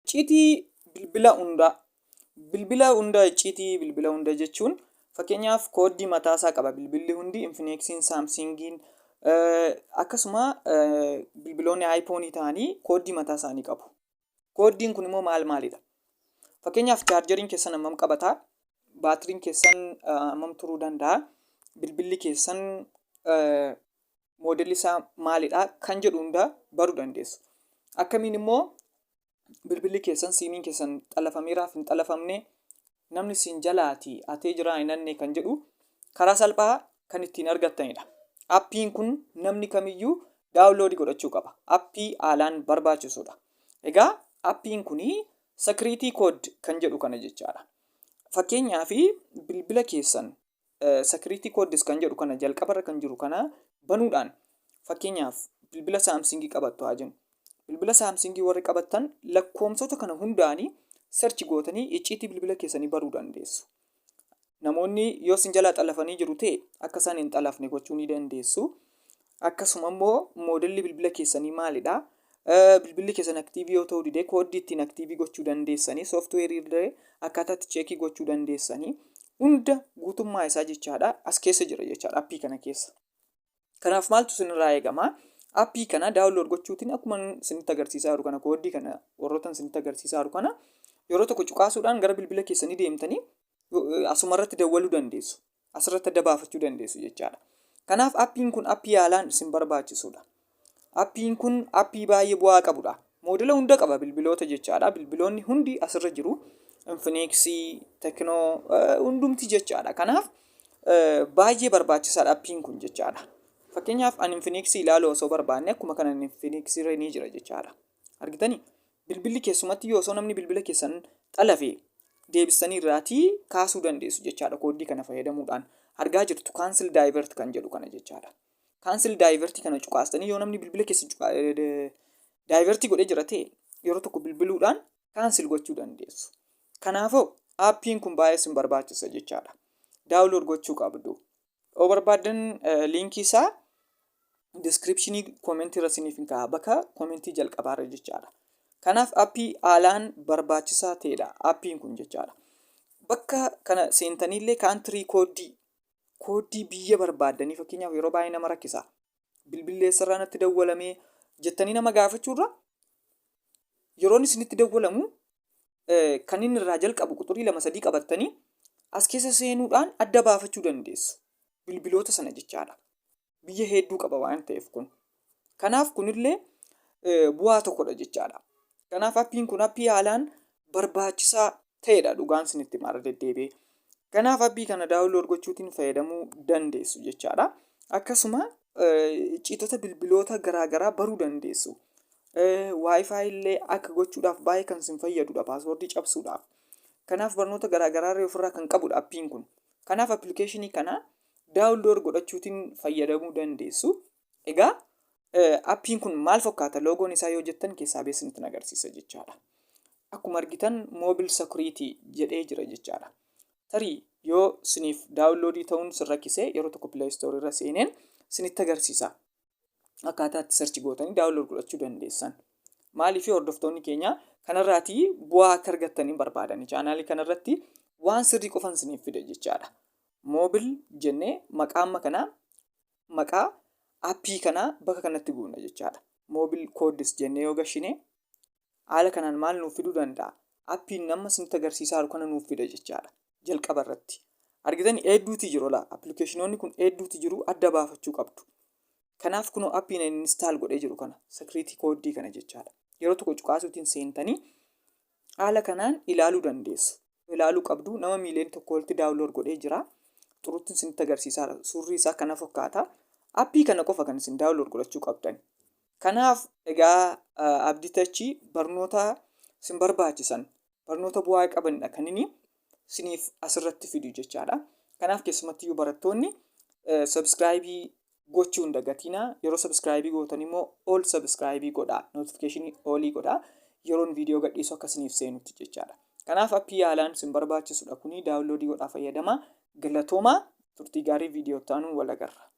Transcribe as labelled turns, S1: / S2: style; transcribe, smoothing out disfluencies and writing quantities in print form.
S1: Icciitii bilbila hundaa. Bilbila hunda, icciitii bilbila hunda jechuun fakkeenyaaf kooddii mataasaa qaba bilbilli hundi, Infineeksiin, Saamsingiin, akkasuma bilbiloonni iPhone ta'anii kooddii mataa isaanii qabu. Kooddiin kun immoo maal maalidha? Fakkeenyaaf chaarjeriin keessan hammam qabataa? Baatiriin keessan hammam turuu danda'a? Bilbilli keessan moodelli isaa maalidha? Kan jedhu hunda baruu dandeessu. Akkamiin immoo bilbilli keessan, siimiin keessan xalafameeraaf hin xalafamne, namni siin jalaati atee jiraa hin hanne kan jedhu karaa salphaa kan ittiin argattanidha. Appiin kun namni kamiyyuu download godhachuu qaba. Appii haalaan barbaachisudha. Egaa appiin kun security code kan jedhu kana jechaadha. Fakkeenyaaf bilbila keessan security codes kan jedhu kana jalqabarra kan jiru kana banuudhaan, fakkeenyaaf bilbila Saamsingii qabattu haa jennu. Bilbila Saamsingii warri qabattan lakkoomsota kana hundaanii search gootanii icciitii bilbila keessanii baruu dandeessu. Namoonni yoo isin jalaa xalafanii jiru ta'e akka isaan hin xalafne gochuu ni dandeessu. Akkasuma immoo moodelli bilbila keessanii maalidha? Bilbilli keessan active yoo ta'uu dide kooddii ittiin active gochuu dandeessanii, sooftuweerii illee akkaataa itti check gochuu dandeessanii hunda guutummaa isaa jechaadha as keessa jira jechaadha appii kana keessa. Kanaaf maaltu isinirraa eegama? Appii kana download gochuutiin akkuma isinitti agarsiisaa jiru kana, kooddii kana warroota isinitti agarsiisaa jiru kana yeroo tokko cuqaasuudhaan gara bilbila keessanii deemtanii asumarratti dawwaluu dandeessu. Asirratti adda baafachuu dandeessu jechaadha. Kanaaf appiin kun appii haalaan isin barbaachisudha. Appiin kun appii baay'ee bu'aa qabudha. Moodela hunda qaba bilbiloota jechaadha. Bilbiloonni hundi asirra jiru. Infineeksii, Teknoo, hundumti jechaadha. Kanaaf baay'ee barbaachisaadha appiin kun jechaadha. Fakkeenyaaf ani Infineeksii ilaaluu osoo barbaanne akkuma kana Infineeksii irra ni jira jechaadha. Argitanii? Bilbilli keessumatti yoo osoo namni bilbila keessan xalafe deebistanii irraatii kaasuu dandeessu jechaadha kooddii kana fayyadamuudhaan. Argaa jirtu, cancel divert kan jedhu kana jechaadha. Cancel divert kana cuqaastanii yoo namni bilbila keessa divert godhee jira ta'e yeroo tokko bilbiluudhaan cancel gochuu dandeessu. Kanaafuu appiin kun baay'ee isin barbaachisa jechaadha. Download gochuu qabdu. Yoo barbaaddan liinkii isaa description comment irra isiniif hin kaa'a, bakka comment jalqabaarra jechaadha. Kanaaf appii haalaan barbaachisaa ta'edha appiin kun jechaadha. Bakka kana seentaniillee country code, kooddii biyya barbaaddanii, fakkeenyaaf yeroo baay'ee nama rakkisa. Bilbilli eessarraa natti dawwalamee jettanii nama gaafachuurra yeroon isinitti dawwalamu kan inni irraa jalqabu quxurii lama sadii qabattanii as keessa seenuudhaan adda baafachuu dandeessu. Bilbiloota sana jechaadha. Biyya hedduu qaba waan ta'eef kun. Kanaaf kunillee bu'aa tokkodha jechaadha. Kanaaf appiin kun appii haalaan barbaachisaa ta'edha, dhugaan isinitti maara deddeebi'ee. Kanaaf appii kana download gochuutiin fayyadamuu dandeessu jechaadha. Akkasuma icciitota bilbiloota garaagaraa baruu dandeessu. WiFi illee akka gochuudhaaf baay'ee kan isin fayyadudha, password cabsuudhaaf. Kanaaf barnoota garaagaraa illee ofirraa kan qabudha appiin kun. Kanaaf appilikeeshinii kana download godhachuutiin fayyadamuu dandeessu. Egaa appiin kun maal fakkaata loogoon isaa yoo jettan keessaa beeksisnitti agarsiisa jechaadha. Akkuma argitan mobile security jedhee jira jechaadha. Tarii yoo siniif download ta'uun sin rakkise yeroo tokko Play Store irra seeneen sinitti agarsiisa. Akkaataa itti search gootanii download godhachuu dandeessan. Maaliif hordoftoonni keenya kanarraatii bu'aa akka argattanii barbaadan chaanaalii kanarratti waan sirrii qofan siniif fide jechaadha. Mobile jennee maqaa amma kanaa, maqaa appii kanaa bakka kanatti guunna jechaadha. Mobile codes jennee yoo gashine haala kanaan maal nuuf fiduu danda'a? Appiin nama isinitti agarsiisaa jiru kana nuuf fida jechaadha. Jalqaba irratti. Argitanii, hedduuti jiru laa. Appilikeeshinoonni kun hedduuti jiru, adda baafachuu qabdu. Kanaaf kunoo appiin install godhee jiru kana, security code kana jechaadha. Yeroo tokko cuqaasuutiin seentanii haala kanaan ilaaluu dandeessu. Ilaaluu qabdu, nama miiliyoona 1 olitti download godhee jira. Xurutti isinitti agarsiisaa, suurri isaa kana fakkaata. Appii kana qofa kan isin download godhachuu qabdan. Kanaaf egaa abditachi barnoota isin barbaachisan, barnoota bu'aa qabanidha kan inni isiniif asirratti fidu jechaadha. Kanaaf keessumattiyyuu barattoonni subscribe gochuu hin dagatinaa. Yeroo subscribe gootan immoo all subscribe godhaa. Notification all godhaa. Yeroon viidiyoo gadhiisu akka isiniif seenutti jechaadha. Kanaaf appii haalaan isin barbaachisudha kuni, download godhaa fayyadamaa. Galatoomaa, turtii gaarii, viidiyoo taanuun wal agarra.